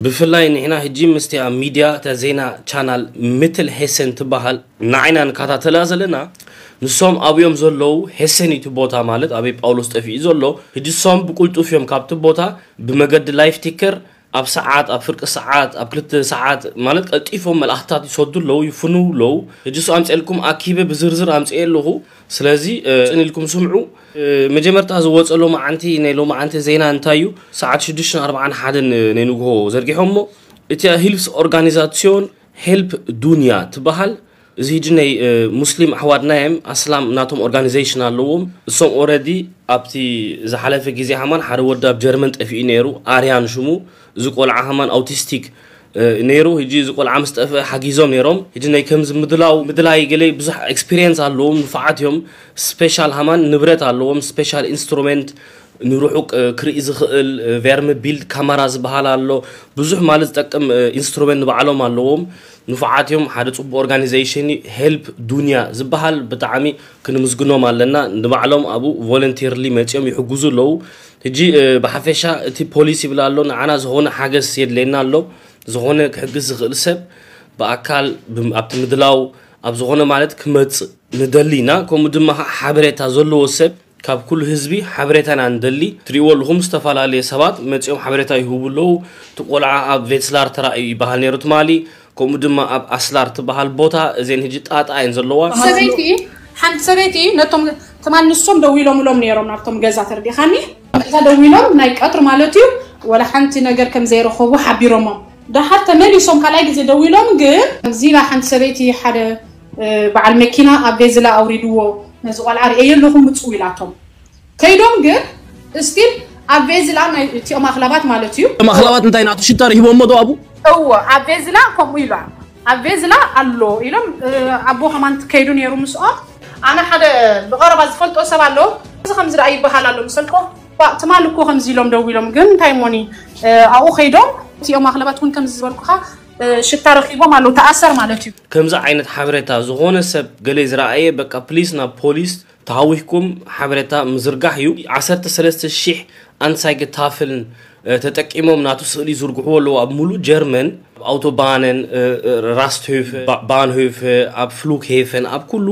ብፍላይ ንሕና ሕጂ ምስቲ ኣብ ሚድያ እታ ዜና ቻናል ምትል ሄሰን ትበሃል ንዓይና ንከታተላ ዘለና፣ ንሶም ኣብዮም ዘለዉ፣ ሄሰን እዩ እቲ ቦታ ማለት ኣበይ ጳውሎስ ጠፊኡ ዘሎ። ሕጂ እሶም ብቁልጡፍ እዮም ካብቲ ቦታ ብመገዲ ላይፍ ቲከር ኣብ ሰዓት፣ ኣብ ፍርቂ ሰዓት፣ ኣብ ክልተ ሰዓት ማለት ቀልጢፎም መልኣኽታት ይሰዱ ኣለዉ፣ ይፍንዉ ኣለዉ። ሕጂ እሱ ኣምፅኤልኩም ኣኪበ ብዝርዝር ኣምፅኤ ኣለኹ። ስለዚ ጽን ኢልኩም ስምዑ። መጀመርታ ዝወፀ ሎማዓንቲ ናይ ሎማዓንቲ ዜና እንታይ እዩ? ሰዓት ሽዱሽተን ኣርባዓን ሓደን ናይ ንግሆ ዘርጊሖሞ። እቲ ሂልፕስ ኦርጋኒዛሲዮን ሄልፕ ዱንያ ትበሃል። እዚ ሕጂ ናይ ሙስሊም ኣሕዋትና እዮም፣ ኣስላም ናቶም ኦርጋኒዜሽን ኣለዎም። እሶም ኦረዲ ኣብቲ ዝሓለፈ ግዜ ሃማን ሓደ ወዲ ኣብ ጀርመን ጠፊኡ ነይሩ፣ ኣርያን ሽሙ። እዚ ቆልዓ ሃማን ኣውቲስቲክ ነይሩ። ሕጂ እዚ ቆልዓ ምስ ጠፍአ ሓጊዞም ነይሮም። ሕጂ ናይ ከምዚ ምድላው ምድላይ ገለ ብዙሕ ኤክስፒሪየንስ ኣለዎም፣ ንፉዓት እዮም። ስፔሻል ሃማን ንብረት ኣለዎም፣ ስፔሻል ኢንስትሩመንት፣ ንርሑቅ ክርኢ ዝኽእል ቨርሚ ቢልድ ካመራ ዝበሃል ኣሎ። ብዙሕ ማለት ዝጠቅም ኢንስትሩመንት ንባዕሎም ኣለዎም። ንፉዓት እዮም። ሓደ ጽቡቅ ኦርጋኒዜሽን እዩ ሄልፕ ዱንያ ዝበሃል፣ ብጣዕሚ ክንምስግኖም ኣለና። ንባዕሎም ኣብኡ ቮለንቲርሊ መጺኦም ይሕግዙ ኣለዉ። ሕጂ ብሓፈሻ እቲ ፖሊስ ይብል ኣሎ፣ ንዓና ዝኾነ ሓገዝ የድልየና ኣሎ። ዝኾነ ክሕግዝ ዝኽእል ሰብ ብኣካል ኣብቲ ምድላው ኣብ ዝኾነ ማለት ክመጽእ ንደሊ ኢና። ከምኡ ድማ ሓበሬታ ዘለዎ ሰብ ካብ ኩሉ ህዝቢ ሓበሬታ ኢና ንደሊ። ትሪእዎ ኣለኹም፣ ዝተፈላለየ ሰባት መጺኦም ሓበሬታ ይህቡ ኣለዉ። እቲ ቆልዓ ኣብ ቬትስላር ተራእዩ ይበሃል ነይሩ ትማሊ። ከምኡ ድማ ኣብ ኣስላር ትበሃል ቦታ፣ እዘን ሕጂ ጣጣ እየን ዘለዋ። ሰበይቲ፣ ሓንቲ ሰበይቲ ነቶም ትማል ንሶም ደዊሎምሎም ነይሮም ናብቶም ገዛ፣ ተረዲኻኒ? እዛ ደዊሎም ናይ ቀትሪ ማለት እዩ፣ ወላ ሓንቲ ነገር ከም ዘይረኸቡ ሓቢሮሞም። ደሓር ተመሊሶም ካልኣይ ግዜ ደዊሎም፣ ግን ከምዚ ኢላ ሓንቲ ሰበይቲ ሓደ በዓል መኪና ኣብ ቬዝላ ኣውሪድዎ፣ ነዚ ቆልዓ ርእየ ኣለኹ ምፅኡ ኢላቶም። ከይዶም ግን ስቲል ኣብ ቬዝላ ናይ እቲኦም ኣኽላባት ማለት እዩ። እቶም ኣኽላባት እንታይ ናቱ ሽታ ረሂቦሞ ዶ ኣብኡ? እዎ፣ ኣብ ቬዝላ ከምኡ ኢሉ ኣብ ቬዝላ ኣሎ ኢሎም ኣቦ ከማን ከይዱ ነይሩ ምስኦም። ኣነ ሓደ ብቐረባ ዝፈልጦ ሰብ ኣሎ፣ እዚ ከምዚ ደኣ ይበሃል ኣሎ ምስ በልኮ፣ ትማል እኮ ከምዚ ኢሎም ደው ኢሎም፣ ግን እንታይ ሞኒ ኣብኡ ከይዶም እቲኦም ኣኽላባት እውን ከምዚ ዝበልኩኻ ሽታ ረኺቦም ኣለዉ፣ ተኣሰር ማለት እዩ። ከምዚ ዓይነት ሓበሬታ ዝኾነ ሰብ ገለ ዝረኣየ በቃ ፕሊስ ናብ ፖሊስ ተሃዊኽኩም ሓበሬታ ምዝርጋሕ እዩ። ዓሰርተ ሰለስተ ሺሕ ኣንሳይገ ታፍልን ተጠቂሞም ናቱ ስእሊ ዝርግሕዎ ኣለዉ ኣብ ሙሉእ ጀርመን፣ ኣብ ኣውቶባነን፣ ራስትሆፈ፣ ባንሆፈ፣ ኣብ ፍሉክሄፈን፣ ኣብ ኩሉ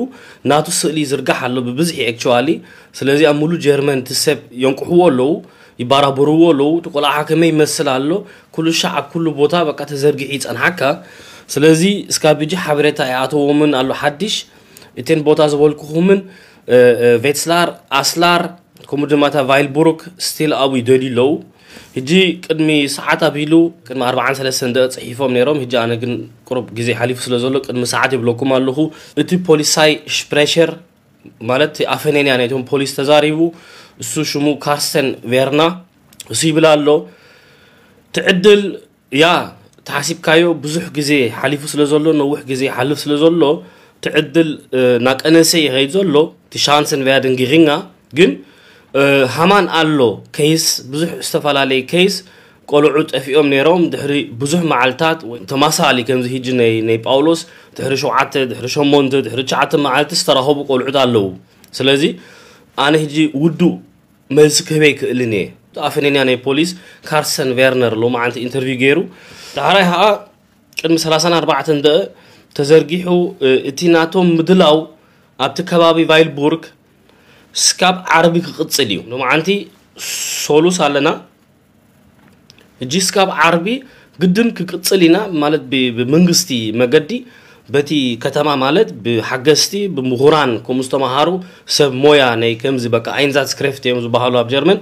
ናቱ ስእሊ ይዝርጋሕ ኣሎ ብብዝሒ actually። ስለዚ ኣብ ሙሉእ ጀርመን እቲ ሰብ የንቅሕዎ ኣለዉ፣ ይባራበርዎ ኣለዉ። እቲ ቆልዓ ከመይ ይመስል ኣሎ፣ ኩሉ ሻዕ ኣብ ኩሉ ቦታ በቃ ተዘርጊሑ ይጸንሓካ። ስለዚ እስካብ ሕጂ ሓበሬታ ኣይኣተዎምን ኣሎ ሓድሽ። እተን ቦታ ዝበልኩኹምን ቬትስላር፣ ኣስላር፣ ከምኡ ድማ እታ ቫይልቡሩክ ስቲል ኣብኡ ይደልዩ ኣለዉ። ሕጂ ቅድሚ ሰዓት ኣቢሉ ቅድሚ ኣርባዓን ሰለስተን ደቂቕ ጽሒፎም ነይሮም። ሕጂ ኣነ ግን ቁሩብ ግዜ ሓሊፉ ስለ ዘሎ ቅድሚ ሰዓት ይብለኩም ኣለኹ። እቲ ፖሊሳይ ሽፕሬሸር ማለት ኣፈነንያ ናይቶም ፖሊስ ተዛሪቡ። እሱ ሽሙ ካርስተን ቬርና። እሱ ይብል ኣሎ፣ ትዕድል ያ ተሓሲብካዮ ብዙሕ ግዜ ሓሊፉ ስለ ዘሎ፣ ነዊሕ ግዜ ይሓልፍ ስለ ዘሎ፣ ትዕድል እናቀነሰ ይኸይድ ዘሎ። እቲ ሻንስን ቨያድን ጊሪንጋ ግን ሃማን ኣሎ። ኬይስ ብዙሕ ዝተፈላለየ ኬይስ ቆልዑ ጠፊኦም ነይሮም ድሕሪ ብዙሕ መዓልታት፣ ወይ ተማሳሊ ከምዚ ሕጂ ናይ ናይ ጳውሎስ ድሕሪ ሸውዓተ ድሕሪ ሸሞንተ ድሕሪ ትሽዓተ መዓልቲ ዝተራኸቡ ቆልዑት ኣለዉ። ስለዚ ኣነ ሕጂ ውዱእ መልሲ ክህበ ኣይክእልን እየ። ኣፈነንያ ናይ ፖሊስ ካርሰን ቬርነር ሎማዓንቲ ኢንተርቪው ገይሩ። ዳሕራይ ኸዓ ቅድሚ ሰላሳን ኣርባዕተን ደቂቕ ተዘርጊሑ እቲ ናቶም ምድላው ኣብቲ ከባቢ ቫይልቡርግ ስካብ ዓርቢ ክቕጽል እዩ። ሎማዓንቲ ሶሉስ ኣለና። ሕጂ ስካብ ዓርቢ ግድን ክቅጽል ኢና ማለት ብ- ብመንግስቲ መገዲ በቲ ከተማ ማለት ብሓገዝቲ ብምሁራን ከምኡ ዝተምሃሩ ሰብ ሞያ ናይ ከምዚ በቃ ኣይንዛትስክሬፍት እዮም ዝበሃሉ ኣብ ጀርመን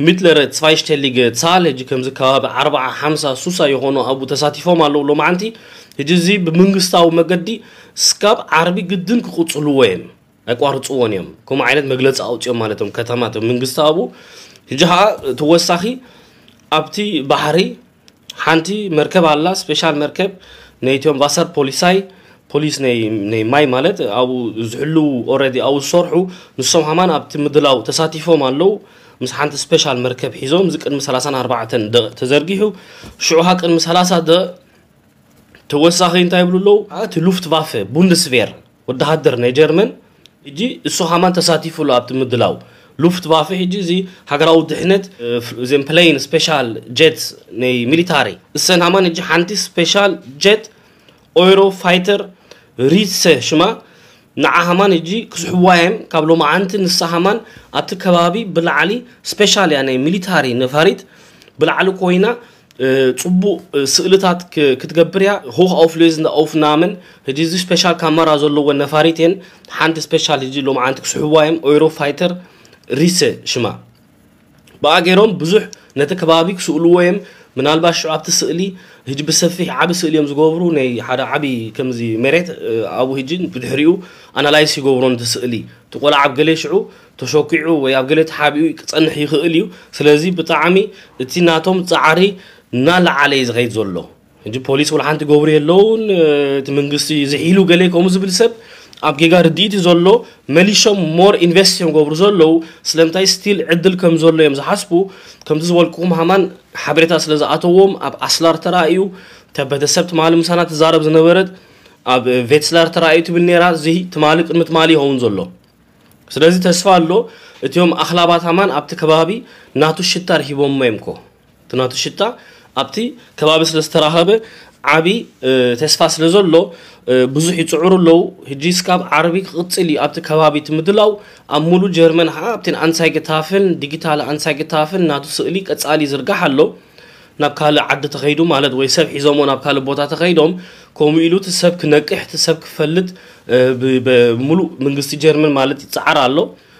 ሚትለረ ትስፋይሽተሊገ ዛል ሕጂ ከምዚ ከባቢ ኣርባዓ ሓምሳ ሱሳ የኾኑ ኣብኡ ተሳቲፎም ኣለዉ ሎማዓንቲ። ሕጂ እዚ ብመንግስታዊ መገዲ ስካብ ዓርቢ ግድን ክቕጽልዎ እዮም። ኣቋርፅዎን እዮም። ከምኡ ዓይነት መግለፂ ኣውፅኦም ማለት እዮም ከተማት መንግስቲ ኣብኡ። ሕጂ ከዓ ተወሳኺ ኣብቲ ባሕሪ ሓንቲ መርከብ ኣላ፣ ስፔሻል መርከብ ናይቶም ቫሰር ፖሊሳይ ፖሊስ ናይ ናይ ማይ ማለት ኣብኡ ዝሕልው ኦረዲ ኣብኡ ዝሰርሑ ንሶም ሃማን ኣብቲ ምድላው ተሳቲፎም ኣለዉ። ምስ ሓንቲ ስፔሻል መርከብ ሒዞም እዚ ቅድሚ ሰላሳን ኣርባዕተን ደቂቕ ተዘርጊሑ ሽዑ ከዓ ቅድሚ ሰላሳ ደቂቕ ተወሳኺ እንታይ ይብሉ ኣለዉ? እቲ ሉፍትቫፈ ቡንደስቬር ወተሃደር ናይ ጀርመን ሕጂ እሱ ኸማን ተሳቲፉ ኣሎ ኣብቲ ምድላው። ሉፍትቫፈ ሕጂ እዚ ሃገራዊ ድሕነት፣ እ፣ ፍ-፣ እዘን ፕሌን ስፔሻል ጀት ናይ ሚሊታሪ፣ እሰን ሃማን ሕጂ ሓንቲ ስፔሻል ጀት ኦይሮ ፋይተር ሪሰ ሽማ፣ ንዓ ሃማን ሕጂ ክስሕዋ እዮም። ካብ ሎማዓንቲ ንሳ ሃማን ኣብቲ ከባቢ ብላዕሊ ስፔሻል እያ፣ ናይ ሚሊታሪ ነፋሪት ብላዕሊ ኮይና፣ እ፣ ጽቡቕ፣ እ፣ ስእልታት ክ-፣ ክትገብር እያ። ሆኽ ኣውፍሌዝ እንዳ ኣውፍናመን፣ ሕጂ እዚ ስፔሻል ካመራ ዘለዎ ነፋሪት እየን። ሓንቲ ስፔሻል ሕጂ ሎማዓንቲ ክስሕዋ እዮም። ኦይሮ ፋይተር ሪሰ ሽማ። ብኣ ገይሮም ብዙሕ ነቲ ከባቢ ክስእልዎ እዮም። ምናልባት ሽዑ ኣብቲ ስእሊ፣ ሕጂ ብሰፊሕ ዓቢ ስእሊ እዮም ዝገብሩ፣ ናይ ሓደ ዓቢ ከምዚ መሬት፣ እ፣ ኣብኡ ሕጂ ብድሕሪኡ ኣናላይስ ይገብሮ ነቲ ስእሊ። እቲ ቆልዓ ኣብ ገለ ሽዑ ተሸኪዑ ወይ ኣብ ገለ ተሓቢኡ ክጸንሕ ይኽእል እዩ። ስለዚ ብጣዕሚ እቲ ናቶም ጻዕሪ እናለዓለ እዩ ዝኸይድ ዘሎ። ሕጂ ፖሊስ ወላ ሓንቲ ገብሩ የለውን፣ እ፣ እቲ መንግስቲ ዝሒሉ ገለ ከምኡ ዝብል ሰብ ኣብ ጌጋ ርድኢት እዩ ዘሎ። መሊሾም ሞር ኢንቨስት እዮም ገብሩ ዘለዉ። ስለምንታይ ስቲል ዕድል ከም ዘሎ እዮም ዝሓስቡ። ከምቲ ዝበልኩኹም ሃማን ሓበሬታ ስለ ዝኣተዎም ኣብ ኣስላር ተራእዩ፣ እታ ቤተሰብ ትማሊ ምሳና ትዛረብ ዝነበረት ኣብ ቬትስላር ተራእዩ ትብል ነይራ። እዚ ትማሊ ቅድሚ ትማሊ ይኸውን ዘሎ። ስለዚ ተስፋ ኣሎ። እቲኦም ኣኽላባት ሃማን ኣብቲ ከባቢ ናቱ ሽታ ርሂቦሞ እዮም ኮ። እቲ ናቱ ሽታ ኣብቲ ከባቢ ስለ ዝተራኸበ ዓቢ፣ እ፣ ተስፋ ስለ ዘሎ፣ እ፣ ብዙሕ ይጽዕሩ ኣለዉ። ሕጂ እስካብ ዓርቢ ክቕጽል እዩ ኣብቲ ከባቢ እቲ ምድላው። ኣብ ሙሉ ጀርመን ኸዓ ኣብቲ ኣንሳይገታፍን ዲጂታል ኣንሳይገታፍን ናቱ ስእሊ ቀጻሊ ይዝርጋሕ ኣሎ። ናብ ካልእ ዓዲ ተኸይዱ ማለት ወይ ሰብ ሒዞሞ ናብ ካልእ ቦታ ተኸይዶም፣ ከምኡ ኢሉ እቲ ሰብ ክነቅሕ፣ እቲ ሰብ ክፈልጥ፣ እ፣ ብ-፣ ብ-፣ ሙሉእ መንግስቲ ጀርመን ማለት ይጽዓር ኣሎ።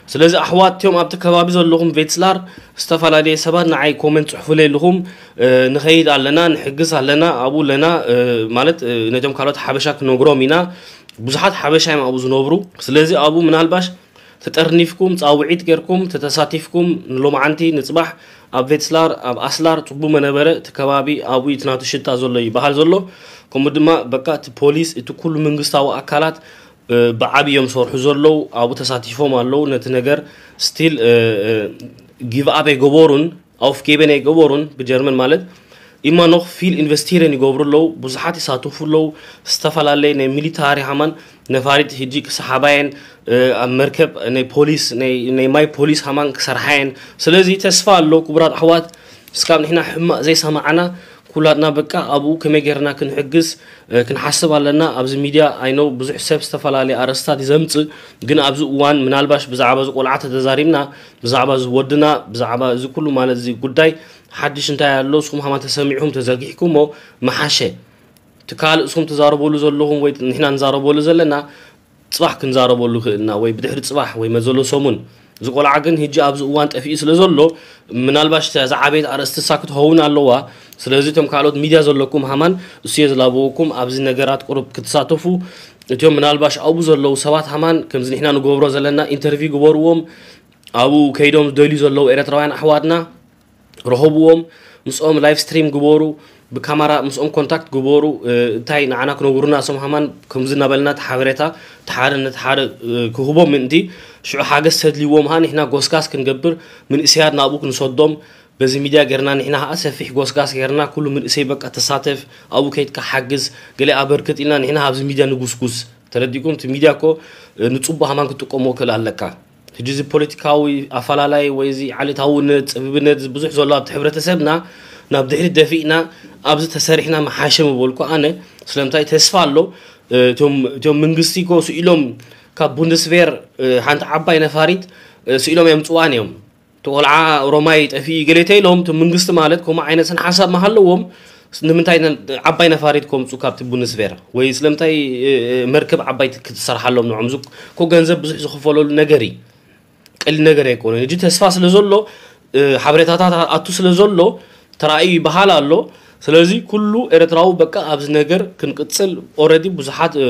ስለዚ ኣሕዋት እቲኦም ኣብቲ ከባቢ ዘለኹም ቬትስላር ዝተፈላለየ ሰባት ንዓይ ኮመንት ጽሑፉለይ ኣለኹም፣ እ፣ ንኸይድ ኣለና፣ ንሕግዝ ኣለና፣ ኣብኡ ኣለና፣ እ፣ ማለት፣ እ፣ ነቶም ካልኦት ሓበሻ ክነግሮም ኢና። ብዙሓት ሓበሻ እዮም ኣብኡ ዝነብሩ። ስለዚ ኣብኡ ምናልባሽ ተጠርኒፍኩም፣ ጻውዒት ጌርኩም፣ ተተሳቲፍኩም፣ ንሎማዓንቲ ንጽባሕ ኣብ ቬትስላር፣ ኣብ ኣስላር ጽቡቕ መነበረ፣ እቲ ከባቢ ኣብኡ እዩ እቲ ናቱ ሽታ ዘሎ ይበሃል ዘሎ። ከምኡ ድማ በቃ እቲ ፖሊስ፣ እቲ ኩሉ መንግስታዊ ኣካላት፣ እ፣ ብዓቢ እዮም ዝሰርሑ ዘለዉ፣ ኣብኡ ተሳቲፎም ኣለዉ። ነቲ ነገር ስቲል፣ እ፣ እ፣ ጊቭ ኣፕ ኣይገበሩን፣ ኣውፍጌበን ኣይገበሩን፣ ብጀርመን ማለት ኢማ ኖኽ ፊል ኢንቨስቲረን ይገብሩ ኣለዉ፣ ብዙሓት ይሳተፉ ኣለዉ። ዝተፈላለየ ናይ ሚሊታሪ ሃማን ነፋሪት ሕጂ ክሰሓባየን፣ እ፣ ኣብ መርከብ ናይ ፖሊስ፣ ናይ፣ ናይ ማይ ፖሊስ ሃማን ክሰርሓየን። ስለዚ ተስፋ ኣሎ ክቡራት ኣሕዋት፣ እስካብ ንሕና ሕማቕ ዘይሰማዕና ኩላትና በቃ ኣብኡ ከመይ ጌርና ክንሕግዝ፣ እ፣ ክንሓስብ ኣለና። ኣብዚ ሚድያ ኣይኖ ብዙሕ ሰብ ዝተፈላለየ ኣርእስታት እዩ ዘምጽእ፣ ግን ኣብዚ እዋን ምናልባሽ ብዛዕባ እዚ ቆልዓ ተተዛሪብና፣ ብዛዕባ እዚ ወድና፣ ብዛዕባ እዚ ኩሉ ማለት እዚ ጉዳይ ሓድሽ እንታይ ኣሎ፣ ንስኹም ሃማን ተሰሚዕኹም ተዘርጊሕኩሞ ምሓሸ። እቲ ካልእ ንስኹም ትዛረበሉ ዘለኹም ወይ ንሕና ንዛረበሉ ዘለና ጽባሕ ክንዛረበሉ ይኽእልና ወይ ብድሕሪ ጽባሕ ወይ መዘሎ ሰሙን። እዚ ቆልዓ ግን ሕጂ ኣብዚ እዋን ጠፊኡ ስለ ዘሎ ምናልባሽ እዛ ዝዓበየት ኣርእስቲ እሳ ክትኸውን ኣለዋ። ስለዚ እቶም ካልኦት ሚድያ ዘለኩም ሃማን እሱ እየ ዝላበወኩም ኣብዚ ነገራት ቁሩብ ክትሳተፉ። እቲኦም ምናልባሽ ኣብኡ ዘለዉ ሰባት ሃማን ከምዚ ንሕና ንገብሮ ዘለና ኢንተርቪው ግበርዎም። ኣብኡ ከይዶም ዝደልዩ ዘለዉ ኤርትራውያን ኣሕዋትና ረኸብዎም፣ ምስኦም ላይቭ ስትሪም ግበሩ፣ ብካማራ ምስኦም ኮንታክት ግበሩ። እ፣ እንታይ ንዓና ክነግሩና እሶም ሃማን ከምዚ እናበልና እቲ ሓበሬታ እቲ ሓደ ነቲ ሓደ፣ እ፣ ክህቦም ምእንቲ ሽዑ ሓገዝ ተድልይዎም ሃ ንሕና ጎስጋስ ክንገብር ምንእሰያት ናብኡ ክንሰዶም በዚ ሚድያ ጌርና ንሕና ኸዓ ሰፊሕ ጎስጋስ ጌርና ኩሉ ምንእሰይ በቃ ተሳተፍ ኣብኡ ከይድካ ሓግዝ ገለ ኣበርክት ኢልና ንሕና ኣብዚ ሚድያ ንጉስጉስ። ተረዲእኩም? እቲ ሚድያ እኮ፣ እ፣ ንጽቡቕ ሃማን ክትጥቀሞ ክእል ኣለካ። ሕጂ እዚ ፖለቲካዊ ኣፈላላይ ወይ እዚ ዓሌታውነት፣ ጽብብነት፣ እዚ ብዙሕ ዘሎ ኣብቲ ሕብረተሰብና ናብ ድሕሪት ደፊእና ኣብዚ ተሰሪሕና ምሓሸ ምበልኩ ኣነ። ስለምንታይ ተስፋ ኣሎ። እ፣ እቶም፣ እቶም መንግስቲ እኮ ስኢሎም ካብ ቡንደስቬር፣ እ፣ ሓንቲ ዓባይ ነፋሪት፣ እ፣ ስኢሎም የምጽዋን እዮም። እቲ ቆልዓ ሮማይ ጠፊኡ ገለ ተኢሎም፣ እቲ መንግስቲ ማለት ከምኡ ዓይነት ስነ ሓሳብ ምሃለዎም፣ ንምንታይ ነ-፣ ዓባይ ነፋሪት ከምጹ ካብቲ ቡንደስቬር? ወይ ስለምንታይ፣ እ፣ እ፣ መርከብ ዓባይ ክትሰርሓሎም ንዖም? እዚ እኮ ገንዘብ ብዙሕ ዝኽፈለሉ ነገር እዩ። ቀሊል ነገር ኣይኮነን። ሕጂ ተስፋ ስለ ዘሎ፣ እ፣ ሓበሬታታት ኣቱ ስለ ዘሎ፣ ተራእዩ ይበሃል ኣሎ። ስለዚ ኩሉ ኤርትራዊ በቃ ኣብዚ ነገር ክንቅጽል ኦረዲ ብዙሓት፣ እ፣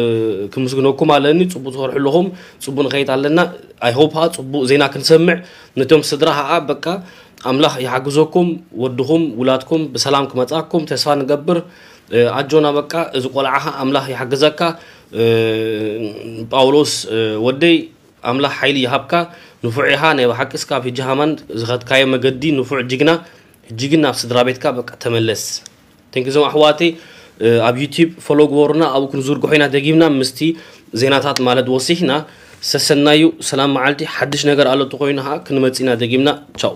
ክምስግነኩም ኣለኒ። ጽቡቅ ትሰርሑ ኣለኹም። ጽቡቅ ንኸይድ ኣለና። ኣይ ሆፕ ጽቡቅ ዜና ክንሰምዕ። ነቶም ስድራ ኸኣ በቃ ኣምላኽ ይሓግዘኩም። ወድኹም፣ ውላድኩም ብሰላም ክመጻኩም ተስፋ ንገብር። እ፣ ኣጆና በቃ እዚ ቆልዓ ኸኣ ኣምላኽ ይሓግዘካ። እ፣ ጳውሎስ፣ እ፣ ወደይ ኣምላኽ ሓይሊ ይሃብካ። ንፉዕ ኢኻ ናይ ብሓቂ እስካብ ሕጂ ሃማን ዝኸድካዮ መገዲ ንፉዕ ጅግና። ሕጂ ግን ናብ ስድራ ቤትካ በቃ ተመለስ። ተንክ ዩ ዞም ኣሕዋተይ፣ እ፣ ኣብ ዩቲብ ፎሎ ግበሩና፣ ኣብኡ ክንዝርግሖ ኢና ደጊምና ምስቲ ዜናታት ማለት ወሲኽና። ሰሰናዩ ሰላም መዓልቲ። ሓድሽ ነገር ኣሎ ተኮይኑ ኸዓ ክንመጽእ ኢና ደጊምና። ቻው።